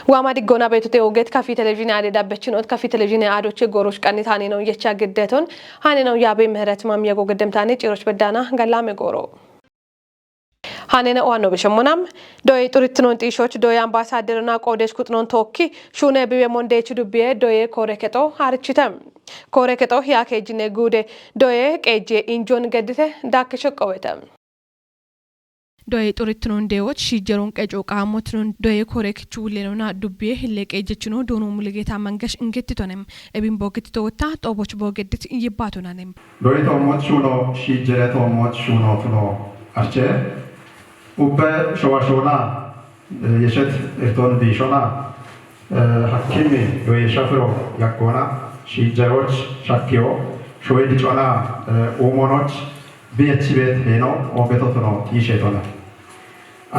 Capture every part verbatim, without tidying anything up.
Waama diggoona beetote ooget kafi televizhiine aade dabbechin ot kafi televizhiine aadoche gooroch qannit hane no yecha giddeton hane no yaabe ምህረት ማምየጎ ገደምታኔ ጪሮች በዳና ገላሜ ጎሮ hanene owanno bishemmonam doye xurittinon xiishoch doye ambaasaadderona qoodesh kuxnon tookki shuune biwe mondeechi dubbiye doye koore kexo harichite. Koore kexo hiya keejjine guude doye qeejje injon geddite daakke shoqqowete. Doye xurittinon deewoch shiijjeron qeco qaammotinon doye koore kichu wullenona dubbiye hille qeejjechino doono muligeeta mangesh ingettitonem. Ebin boogettito wotta xooboch boogeddit yibbaatonanem. Doye toommoch shuuno shiijjere toommoch shuuno tuno arche ubbe showa shoona, eh, yeshet irton biishona, eh, hakkimi doye shafiro yakkona shiijjeroch shakkiyo showe dicona, eh, uumonoch biyechi beet heeno ogeto tuno xiishetona.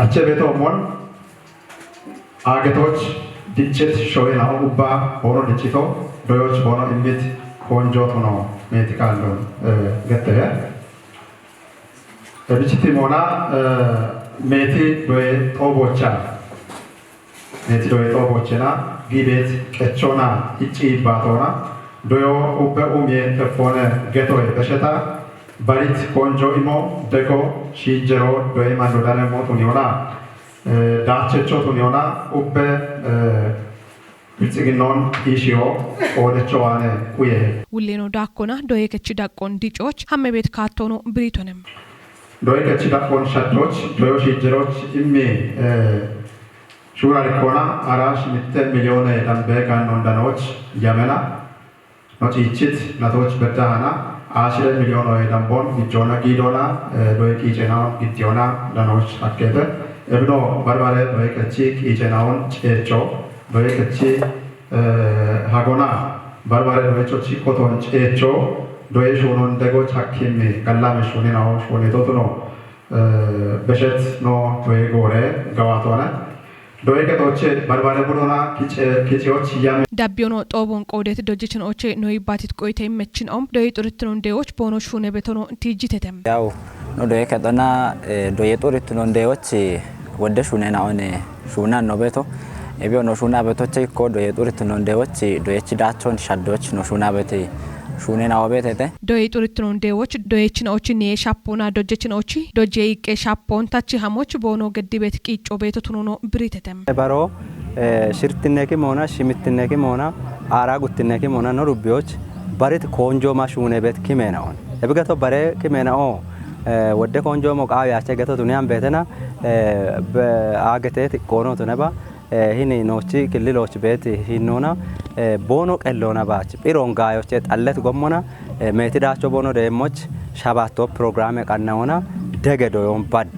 Arche beto mon Agetoch diccit showe nao ubba boono diccito doyoch boono immit konjo tuno meeti kaallon, eh, gettehe. Ebichiti moona, eh, meeti doye xoobocha. Meeti doye xoobochena gibeet qechona icci ibbatona doyo ubbe umie tefone getoye besheta barit konjo imo dego shiijjero doye mando dane mo tuniona. Eh, daachecho tuniona ubbe, eh, bilxiginnon ishiyo oodecho waane quye. Wulleno daakkona doye kechi daqqon dicoch hamme beet kaattono biritonem. Doye kechi daqqon shaddoch doyo shiijjeroch immi, eh, shuura rikkona arash mitte miliyoone dambe gaannon danoch yamena. No ciichit natoch beddahana ashire miliyoono dambon gijjona giidona, eh, doye qiicenaon giddiyona danoch hakkete. Ebino barbare doye kechi qiicenaon ceecho doye kechi, eh, hagona barbare doye chochi koton ceecho doye shuunon dego chakkimmi gallame shuuninaon shuunitotuno, eh, beshet no doye goore gawatone. Doye kexoche barbare budona kice kiceoch yame. Dabbiyono xoobon qoodet dojjechinoche noyi baatit qoyte immechin om doye xurittinon deewoch boono shuune betono tiijjitetem. Yaw no doye kexona, eh, doye xurittinon deewoch wodde shuunena one shuunan no beto. Ebiyo no shuuna betoche ikko doye xurittinon deewoch doyechi daachon shaddoch no shuuna bete shuunena obetete. Doye xurittinon deewoch doyechinochi niye shappona dojjechinochi dojje iqqe shappon tachi hamoch boono geddibet qiicco beeto tunono biritetem. Baro, eh, shirtinne kimoona, shimittinne kimoona, aara guttinne kimoona no dubbiyoch barit konjo ma shuune bet kimeena on. Ebigato bare kimeena o, eh, wodde konjo mo qaawi ache gato tuniyan betena, eh, be-, agete tiqqono tuneba, eh, hini noochi killiloch beeti hinnona, eh, boono qellona baach. Phiron gaayoche xallet gommona, eh, meeti daacho boono deemmoch shabaatto programe qannawona dege doyon bad.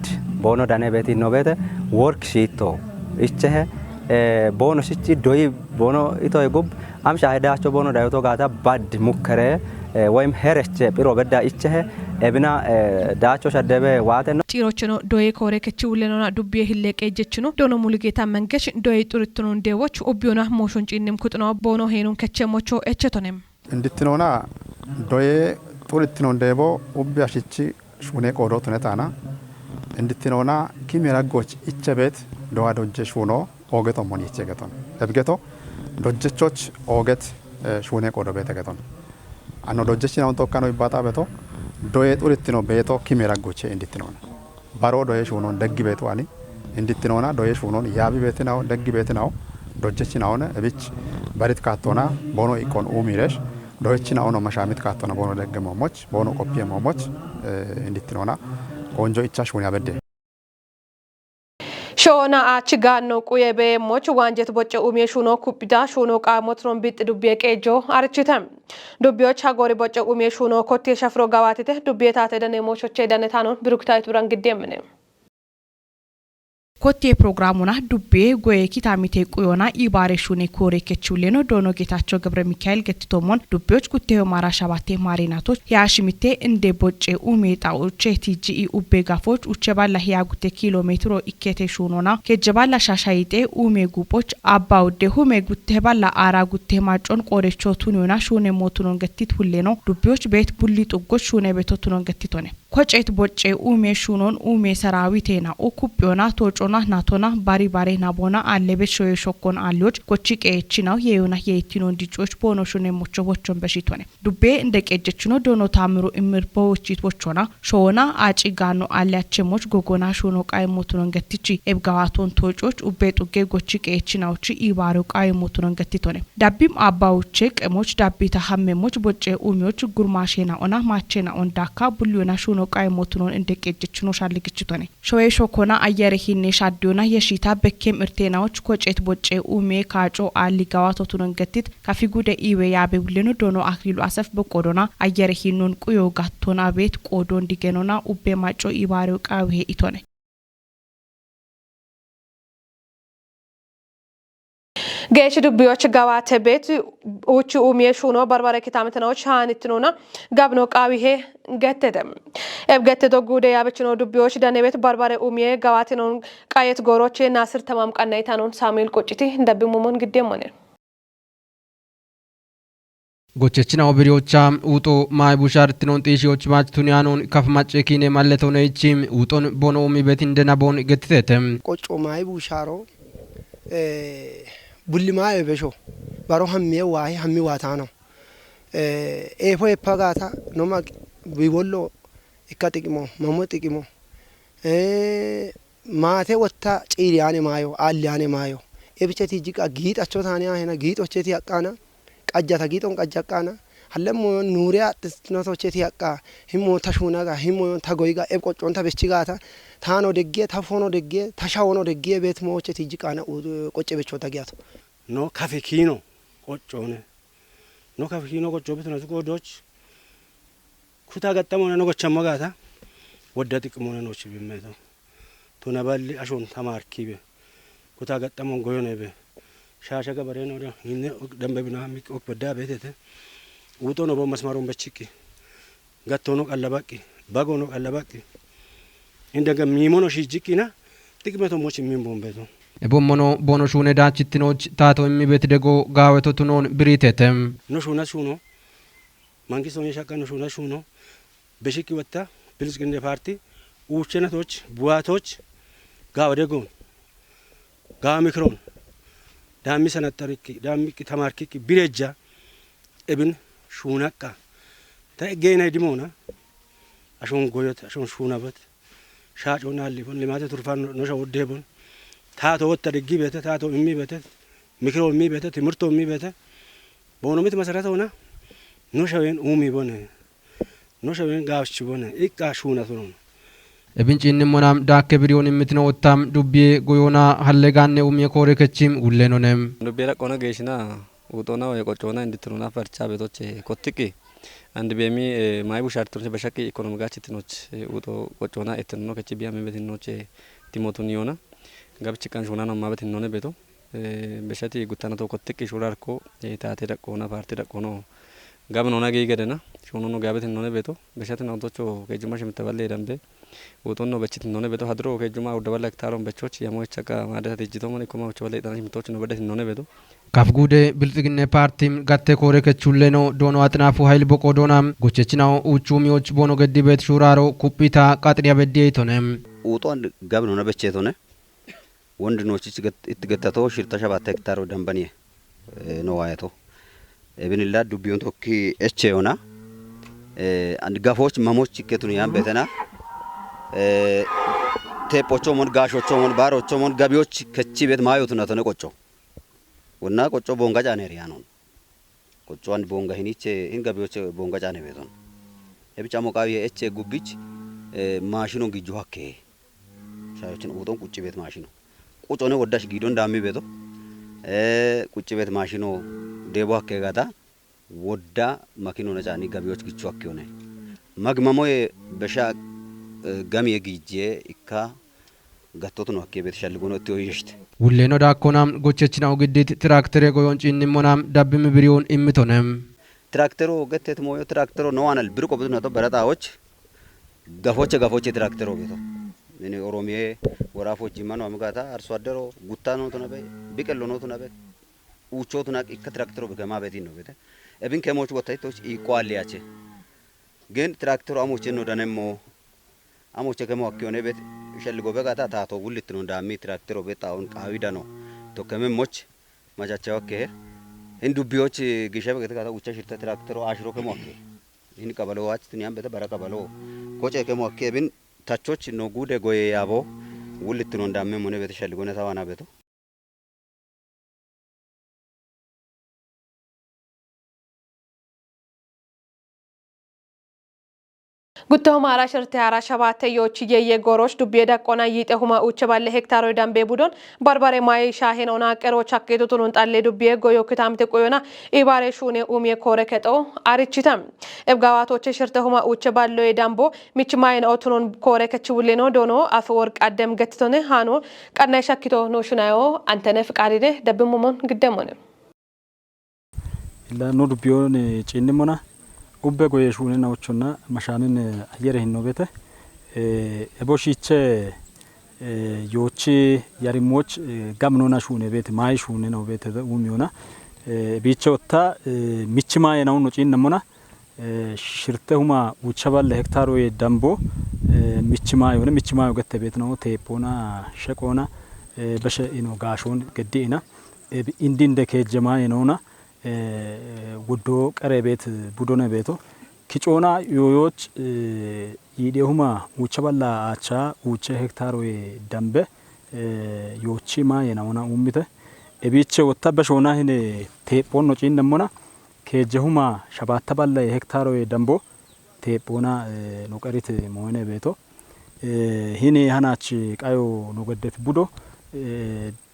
Boono dane beeti hinno beete work shiitto. Ichehe, eh, boono shichi doyi boono itoy gub am shahe daacho boono dayoto gaata bad mukkere, eh, woyim hereche phiro bedda ichehe ebina, eh, daacho shaddebe waate no. Ciirocheno doye koore kechi wullenona dubbiye hille qeejjechino doono Mulugeeta Mengesh doye xurittinon deewoch ubbiyona mooshon ciinnim kuxino boono heenon keche mocho echetonem. Indittinona doye xurittinon deebo ubbi ashichi shuune qoodo tunetaana. Indittinona kimi raggoch iche beet dowa dojje shuuno oogeto moni iche geton. Ebigeto dojjechoch ooget, eh, shuune qoodo beete geton. Ano dojjechinaon tokkano ibbata beto doye xurittino beeto kimi raggoche indittinona. Baro doye shuunon deggi beetu ani indittinona doye shuunon yaabi beetinawo deggi beetinawo dojjechinaone ebich barit kaattona boono iqqon uumiresh doyechinaono mashaamit kaattona boono degge moomoch boono qoppiye moomoch, eh, indittinona konjo icha shuuni abedde. Shoona aachi gaanno quye beemmoch waanjet bocce umie shuuno kuphida shuuno qaamot ron bixxi dubbiye qeejjo arichite. Dubbiyoch hagoori bocce umie shuuno kottiye shafiro gawaatite dubbiye taate dane moochoche dane taanon Birukitayit Buran giddi emmine. Kottiye programuna dubbiye goye kitaamite quyona ibaare shuune koore kechuuleno doono Geetacho Gebre Mikael gettitoomon dubbiyoch gutteyo maara shabatte maarinaatoch hiya shimitte inde bocce umie xaoche T G E ubbe gafoch uche balla hiya gutte kiilo meetiro ikkete shuunona kejje balla shashayixe umie guuphoch abba udde hume gutte balla aara gutte maccon qoorecho tuniyona shuune mootunon gettit hulleno dubbiyoch beet bulli xuggoch shuune beto tunon gettitone. Koceet bocce ume shunon ume sarawi tena o kupyona tocona natona bari bare nabona allebet shoye shokkon alyoch kochi qeechi naw yeyona yeytinon dicoch bono shune mocho wochon beshitone. Dubbe nde qejjechino dono tamiro imirbo wochit wochona shona aci gano alle achemoch gogona shuno qaye motunon gettichi ebgawaton tococh ubbe xugge gochi qeechi nawchi ibaro qaye motunon gettitone. Dabbim abba uche qemoch dabbita hammemoch bocce umyoch gurmashena ona machena on dakka bulyona shuno qaye motunon nde qejjechino shalligichitone. Shoye shokona ayyere hinne shaddiyona yeshita bekkem irtenawoch koceet bocce ume kaaco aalli gawatotunon gettit kafi gude iwe yaabe wulleno dono aklilu asef beqodona ayyere hinnon quyo gatton abet qodon digenona ubbe maco ibarew qawihe itone. Geeshi dubbiyoch gawate bet uchu umiye shuno barbare kitametenoch haanittinona gabno qawihe gettete. Eb getteto gude yaabechino dubbiyoch danebet barbare umiye gawatenon qayet goroche Nasir Tamam qannaytanon Samuel Qucciti dabbi mumon giddemone. Gochechina obiriocha uto may bushar tinon tishioch bach tunianon kaf macce kine malleto neichi uton bono umi betin denabon getitete. Qocco may busharo, eh, bulli mayo besho. Baro hammiye wahi hammi watano. Eh, efo epagata noma biwollo ikka xiqimo, mamo xiqimo. Eh, maate wotta ciiriyane maayo, aalliyane maayo. Ebicheti jiqa giixacho taane ahena, giixocheti haqqana, qajjata giixon qajja haqqana. Hallemmo nuure axxisnotocheti haqqa, himmo ta shuunaga, himmo ta goyiga, eb qocconta bechigata, taano degge, ta fono degge, ta shawono degge, bet moocheti jiqana u-, qocce bechota giyato. No kafe kiino qoccone. No kafe kiino qocco bituna zugo doch. Kuta gaxxamona no gochchammo gaata. Wodda xiqimona nochi bimmeto. Tuna balli ashon tamarkibe. Kuta gaxxamon goyonebe. Shaasha gabareno da hinne ok dambe bina mik ok badda betete. Uto no bo masmaron bechiki. Gatto no qallabaqi. Bago no qallabaqi. Inda ga mimono shijikina. Xiqimeto mochi min bombeto. Ebommono bono shune dachitinoch tato immi betidego gaweto tunon biritete. No shuna shuno. Mangisto ne shaqqa no shuna shuno. Beshiki wetta Bilzginne Parti uuchenatoch buwatoch gawa degon gawa mikron dammi sanatariki dammi tamarkiki birejja ebin shunaqqa ta geenay dimona ashon goyot ashon shunabot shaacon allifon limate turfan no sha woddebon tato wotta diggi bete tato immi bete mikro immi bete timirto immi bete bono mit masaratona no shawen umi bone. No shawen gawchi bone ikka shuna tunon. Ebin cinni monam dakke biriyon immitino ottam dubbiye goyona halleganne umiye kore kechim ullenonem. Dubbiye daqqona geeshina uxona we qoccona inditinona farcha betoche kottiki. And bemi, eh, mai bushartinoche beshaki ekonomi gachitinoche, eh, uxo qoccona etinono kechi biyame betinoche timotun yona. Gabichi kan shunano mabetinone beto. Eh, beshati guttana to kottiki shurarko, eh, tate daqqona parti daqqono. Gabinona giigedena, shunono gabetinone beto. Beshati na ontocho kejuma shimita balle dambe. Utonno bechitinone beto hadro kejuma udda balle hektaron bechochi yamo echaqa madata tijjito mone koma ucho balle itana shimitochi no bedetinone beto. Kaf gude Bilxiginne Partim gatte kore kechulleno doono Axinaafu Hayil Boqo doona gochechinawo uchu miyoch bono geddi bet shuraro kuphita qaxriya beddi eytone. Uxon gabinona bechetone. Wondi nochich get-, itti gettato shirta shabatta hektaro dambaniye, eh, no wayeto. Ebinilla dubbiyon tokki eche yona. Eh, and gafoch mamoch ikketun yan betena. Eh, tepochomon, gashochomon, barochomon, gabiyoch kechi bet mayotuna tone qocho. Wonna qocho bonga caneri yanon. Qocho and bonga hiniche, hin gabiyoche bonga cane beton. Ebicha moqawi eche gubbich, eh, mashino gijju hakke. Shayochin uton qucci bet mashino. Qucone woddash giidon dammi beto. Eh, qucci bet mashino debo hakke gata. Wodda makino na cani gabiyoch gichu hakke one. Magmamoye besha, eh, gamiye gijje ikka gattotuno hakke bet shalligono itti oyeshte. Wulleno daakkona gochechina ugiddit tiraktere goyon ciinnimona dabbimi biriyon immitone. Tiraktero gettet moyo tiraktero no anal bir qobituna to beratawoch gafoche gafoche tiraktero beto. Ini Oromiye worafoch jimano amigata arso addero guttano tunabe biqello no tunabe ucho tunak ikka tiraktero bikema betin no bete. Ebin kemoch wotaytoch iqo aliyache. Gen tiraktero amoche no danemmo. Amoche kemo akkione bet shelli gobe gata tato wullit non dammi traktero bet aun qawi dano. To keme moch machache okke. Hin dubbiyoch gishe begete gata ucha shirta traktero ashiro kemo akke. Hin qabalo wach tun yan bete bara qabalo. Koche kemo akke bin tachoch no gude goye yabo. Wullit non dammi mone bet shelli gone tawana beto. Gutto maara shirte hara shabaate yochi yeye gorosh dubbiye daqqona yixe huma uche balle hektaro dambe budon barbare mai shahen ona qero chakke tutunun xalle dubbiye goyo kitamte qoyona ibare shune umye kore keto arichitam. Ebgawatoche shirte huma uche ballo e dambo mich mayen otunon kore kechi wulleno dono afe worq addem gettitone hano qanna shakkito no shunayo antene fiqadide dabbin momon giddemone. Illa no dubbiyoon ciinnimona ubbe goye shuune nawochonna mashaanin ayyere hinno bete. Ebo shiiche yoochi yarimmoch gamnona shuune bete maayi shuune nawo bete umiyona. Biiche otta michi maaye nawunno ciinnamona. Shirte huma ucha balle hektaro ye dambo michi maayo ne michi maayo gette bete nawo teepona sheqona. Beshe ino gaashon geddi ina. Indinde keejjema yenona. Wuddo qere beet budone beeto kicoona yooyooch yiidhehuma uucha balla aacha uuche hektaroye dambe yoochi ma yenawona uummite. Ebiiche wotta beshoona hine teephoonno ciinnemmona keejjehuma shabaatta ballaye hektaroye dambo teephoona no qerite mooyine beeto. Hini hanach qayo no geddet budo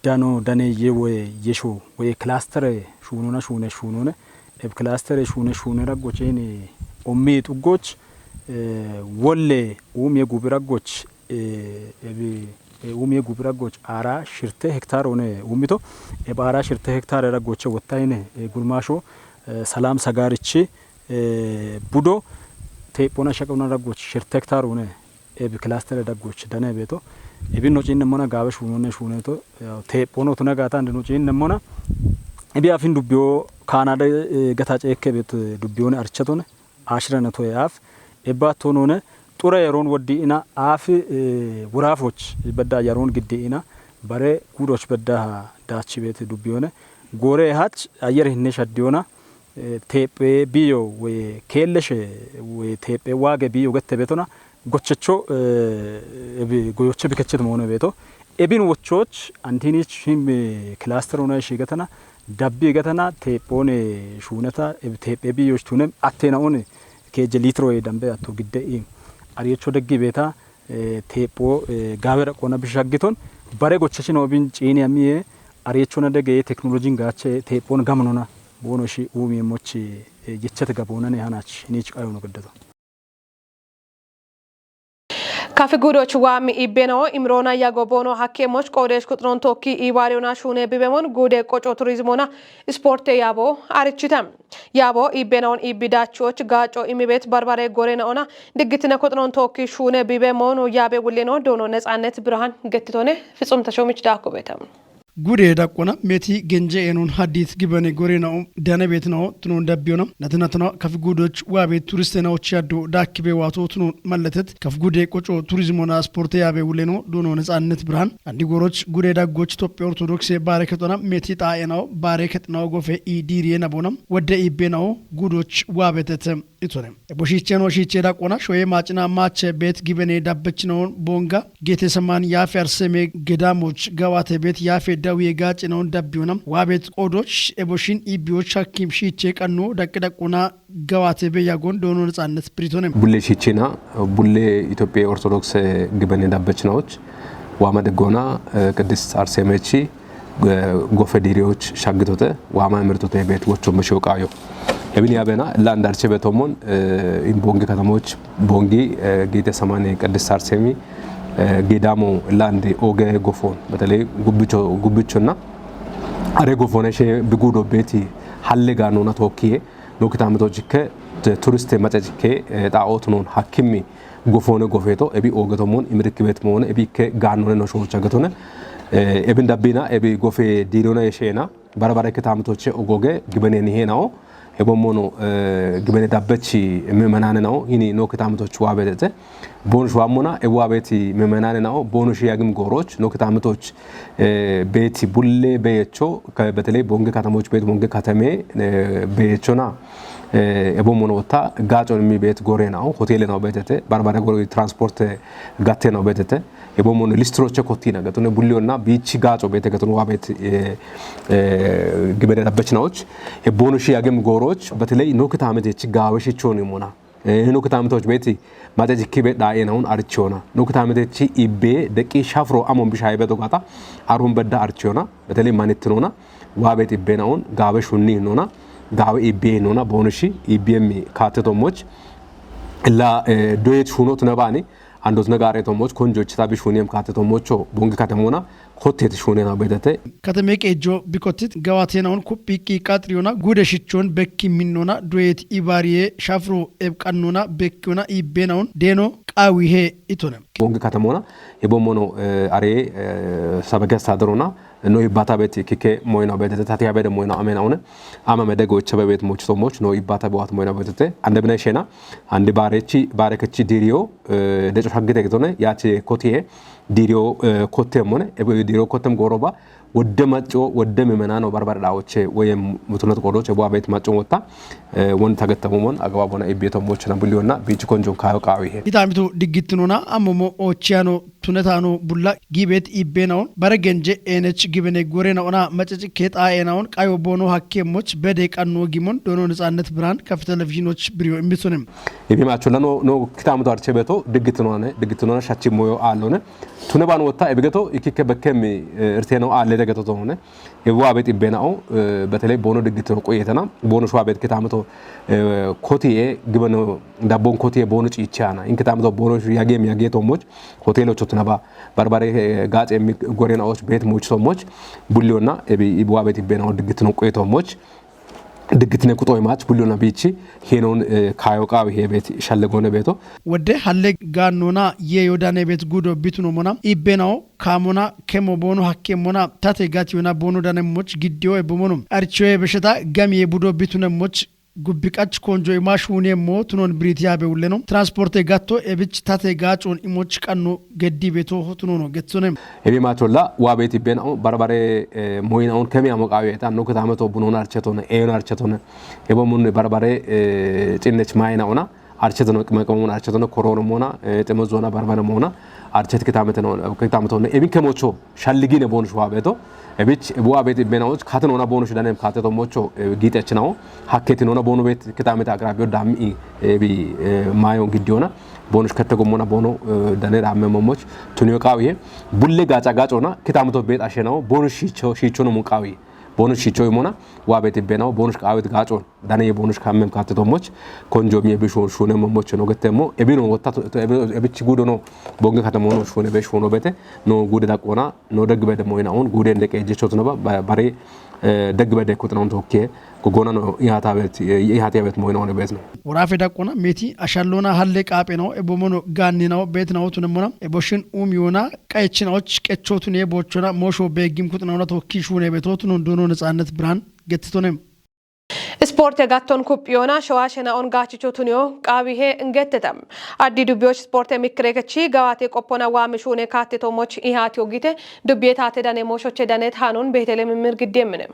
dano daneye woye yesho woye kilastere shuunona shuune shuunone. Eb kilastere shuune shuune raggoch hini ommi xuggoch wolle uumiye gubi raggoch eb uumiye gubi raggoch aara shirte hektare one uumito. Eb aara shirte hektare raggoche wotta hine gulmaasho salam sagaarichi budo teephoona shaqona daggoch shirte hektaar une ebi kilastere daggoch dane beeto. Ebin no ciinne mona gaabe shuunonne shuuneto teephono tuna gaata ande no ciinne mona ebi afin dubbiyo kaanada gata ceekke beet dubbiyone archatone ashirane toye af ebba tonone xura yeroon woddi ina afi wuraafoch bedda yaroon giddi ina bare guudoch bedda daachi beet dubbiyone goore hach ayyere hinne shaddiyona teephe biyo woye keelleshe woye teephe waage biyo gette beetona gochecho goyoche bikechet moone beeto. Ebin wochoch antinich him kilaster ona shiigatana dabbi gatana teephoone shuunata teephe biyoch tunem attena one keejje litro ye dambe atto gidde i ariyecho deggi beeta teepho gaabe raqona bishaggiton bare gochechino bin ciini amiye ariyechona dege teknolojin gaache teephoon gamanona boono shi uumi mochi jechete gaboonane hanach hinich qayono geddeto. Kafi guudoch waami ibbeno imroona yago boono hakkeemoch qoodesh kuxuron tookki ibaariyona shuune bibemon guude qoco turizimoona isporte yaabo arichita. Yaabo ibbenoon ibbi daachoch gaaco imibet barbare gorenaona diggitine kuxuron tookki shuune bibemon yaabe wulleno doono Netsanet Birhan gettitone Fitsum Tashomich daakko beeta. Gude daqqona meti genje enon haddit gibane gore na'o dane bet na'o tunon dabbiyo nam natana tana kaf gudoch wabe turiste na'o chaddo dakkibe wato tunon malletet kaf gude qoco turizmo na sporte yabe wuleno dono Netsanet Birhan andi goroch gude daggoch Tophiya Ortodokse bare ketona meti ta'e na'o bare ket na'o gofe i diriye nabonam wadde ibbe na'o gudoch wabetet itone. Ebo shiicheno shiiche daqqona shoye maacina maache beet gibene dabbechinoon boonga geete samaan yaafe arseme gedaamoch gawaate beet yaafe dawiye gaacinawon dabbiyona waa beet qoodoch ebo shin iibbiyoch hakkim shiiche qanno daqqi daqqona gawaate be yagon doono Netsanet Biritone. Bulle shiichina bulle Itophiya Ortodokse gibene dabbechinoch waama deggoona Qiddist Arsemechi gofe diiriyoch shaggitote waama imirtote beet wochon beshiyo qaayo. Ebin yaabena illa andarche betomon in bongi katamoch bongi giite samani Qiddist Arsemi geedamo illa andi oge gofoon beteley gubbicho gubbichonna are gofoone she bigudo beeti halle gaanona tookkiye no kitametochikke turiste macacikke xaa'otunon hakkimmi gofoone gofeeto ebi oogeto moon imirikki beet moone ebi ikke gaannone no shoolcha getone ebin dabbina ebi gofe diirona yesheena bara bara ikke taamitoche ogoge gibeneni heenawo Hebomono gibene dabbechi mimenane nao hini no kitamitoch wabetete bonush wamona ebu abeti mimenane nao bonush yagim goroch no kitamitoch beti bulle beyecho, betele bonge katamoch bet bonge katame beyechona. Ebomono wota gacon mi bet gore nao hotele nao betete barbare gore transport gatte nao betete. Ebomono listroche kotina gatone bulliona bichi gaco bete gatone wabet gibene dabbechnaoch. Ebonush yagim goroch beteley no kitamitechi gawe shichoni mona. No kitamitoch beti mate jikki be dae naun arichona no kitamitech ibbe deqi shafro amon bisha ibe dogata arun bedda arichona. Beteley manitnona wabet ibbe naun gawe shunni nona gawe ibbe nona bonushi ibbe mi katetomoch la doyet shunot nebani andos negare tomoch konjoch tabi shuniem katetomocho bongi katemona kotet shunena betete. Kateme qeejjo bikotit gawatenaun kuphiiqqi qaxriyona gude shichon bekki minnona doyet ibariye shafro ebqannona bekkiyona iibbenaun deno qawihe itone. Bongi katemona ebomono are sabage saderona no ibbata bet kike moyna betete tati abede moyna amena one ama medego ichabe bet mochito moch no ibbata bowat moyna betete ande bina shena ande barechi barekechi diriyo deco shagite gitone yache kotiye diriyo kotem mone ebe diriyo kotem goroba wodde macco wodde mimenano barbare dawoche woyem mutunat qodoche bo abet macco wotta won tagettamu mon agaba bona ibbeto mochna buliona bichi konjon kayo qawihe. Itamitu diggittinona ammomo ochiyano tunetano bulla gibet ibbenaun bare genje enech gibene gorena ona maceci ket aenaun qayo bono hakke moch bede qanno gimon dono netsannet bran kaf televizhinoch biriyo imbisunem. Ibi macho lano no kitamu to arche beto diggittinone diggittinone shachi moyo allone tune ban wotta ebigeto ikikke bekkem irteno alle degeto tone. Ewa bet ibbenao beteley bono diggitino qoyetana bono shwa bet kitamu to kotiye gibeno dabbon kotiye bono cichana in kitamu to bono yagem yageto moch hotelocho tunaba barbare gace mi gorena och bet moch to moch buliona ebi ibwa bet ibbenao diggitino qoyeto moch diggitine kutoy mach buliona bichi henon kayo qawi hebet shalle gone beto. Wodde halle gannona ye yodane bet gudo bituno mona ibbenao kamona kemo bono hakke mona tate gati yona bono dane moch giddiyo ebomono archiyo ebesheta gamiye budo bitune moch gubbiqach konjo imash wuniyemmo tunon biriti yabe wulleno transporte gatto ebich tate gacon imoch qanno geddi beto hotunono getsone. Ebi macholla wabeti benao barbare moyinaon kemi amo qawiyeta no kitameto bunona archetone eyon archetone ebo mun barbare cinnech mayina ona archetone qimaqamon archetone korono mona ximo zona barbare mona archet kitametone kitametone ebin kemocho shalligine bonush wabeto ebich ebu abet benaoch katen ona bonush danem kateto mocho gitechnawo hakketin ona bono bet kitamete akrabiyo dami ebi mayon giddiyona bonush kette gommona bono dane ramme momoch tuniyo qawiye bulle gaca gacona kitameto bet ashenawo bonush shicho shichono mun qawiye bonush shicho imona wabet benawo bonush qawet gacon dane ye bonush kammem katte tommoch konjo mi ebi shun shune mommoch no gette mo ebi no wotta ebi ebi chigudo no bonge katamo no shune be shuno bete no gude daqona no degbe de moyna on gude ndeke jecho tno ba bare degbe de kutna on tokke ko gona no ihata bet ihata bet moyna on bet no. Worafe daqona meti ashallona halle qape no ebomono ganni no bet no tno mona eboshin um yona qaychina och qecho tune bochona mosho begim kutna ona tokki shune beto tno dono netsannet bran gettitonem. Ispoorte gatton kuphiyoona showaa shena'on gaachicho tuniyo qaawihe ingetteta. Addi dubbiyoch ispoorte mikkirekechi gawaate qoppona waami shuune kaatte toomoch ihaatiyo gite dubbiye taate dane mooshoche danet haanon beetele mimmir giddi emmine.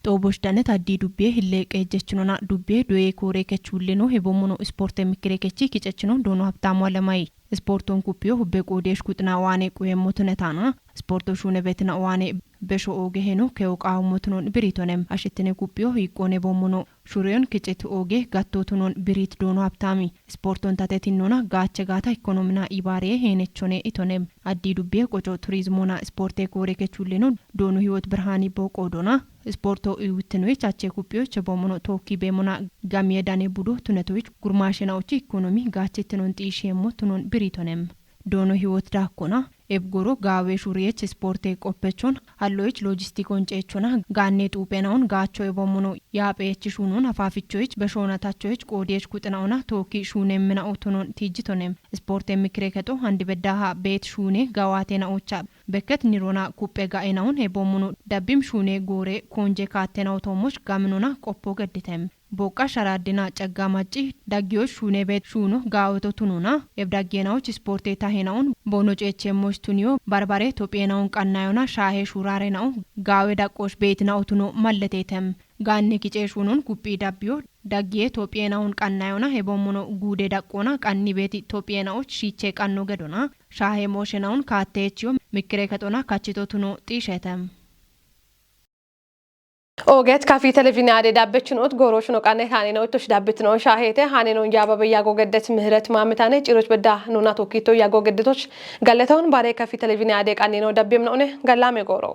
Xoobosh danet addi dubbiye hilleeqe jechinona dubbiye doye koore kechuulleno hebommono ispoorte mikkirekechi kicechino doono habtaamu alamayi. Ispoortoon kuphiyo hubbe qoodeesh kuxina waane quyeemmo tunetaana ispoorto shuune betina waane besho ooge heno keo qaawummo tunon biriitonem ashittine kuphiyo hiiqqoone boommono shuriyon kicit ooge gatto tunon biriit doono habtaami ispoorton tate tinnona gaache gaata ikkonomina ibaariye heenechone itonem addi dubbiye qoco turizmona ispoorte koore kechuulleno doono hiwot birhaani boo qoodona ispoorto iwuttinoyich ache kuphiyo cheboommono tookki beemmona gamiye dane budo tunetoyich gurmaashena ochi ikkonomi gaache tinon xiisheemmo tunon biriitonem doono hiwot daakkona Ebgoro gaawe shuriyech sporte qoppechon halloyich logistikon ceechona gaanne xuuphenaun gaacho ebommono yaapheyechi shuunon hafaafichoyich beshoonatachoyich qoodiyechi kuxinauna tookki shuunemmina'o tonon tiijjitonem. Sporte mikire kexo handi beddaha beet shuune gawaatenaocha bekket nirona kupphe ga'enaun ebommono dabbim shuune goore koonje kaattenao toommoch gaminona qoppo gedditem. Boqqa sharaddina cagga macci daggiyoch shuune beet shuuno gaaweto tunona ebdaggenaoch sporte tahenaun boono ceechemmoch tuniyo barbare tophiyenaun qannayona shaahe shuuraarenao gaawe daqqoch beetinao tuno malletetem. Gaanne kice shuunon kuphi dabbiyo daggiye tophiyenaun qannayona hebommono guude daqqona qanni beeti tophiyenaoch shiiche qanno gedona shaahe mooshenaun kaatteechiyo mikkire kexona kachito tuno xiishetem. Ooget kafi televizhiine aade dabbechinot gooroshino qanne haaneno ittosh dabbitino shaahete haaneno yaababe yago geddet mihret maamitane ciroch bedda nuna tokkito yago geddetoch galletawun bare kafi televizhiine aade qannino dabbemnone gallame gooro.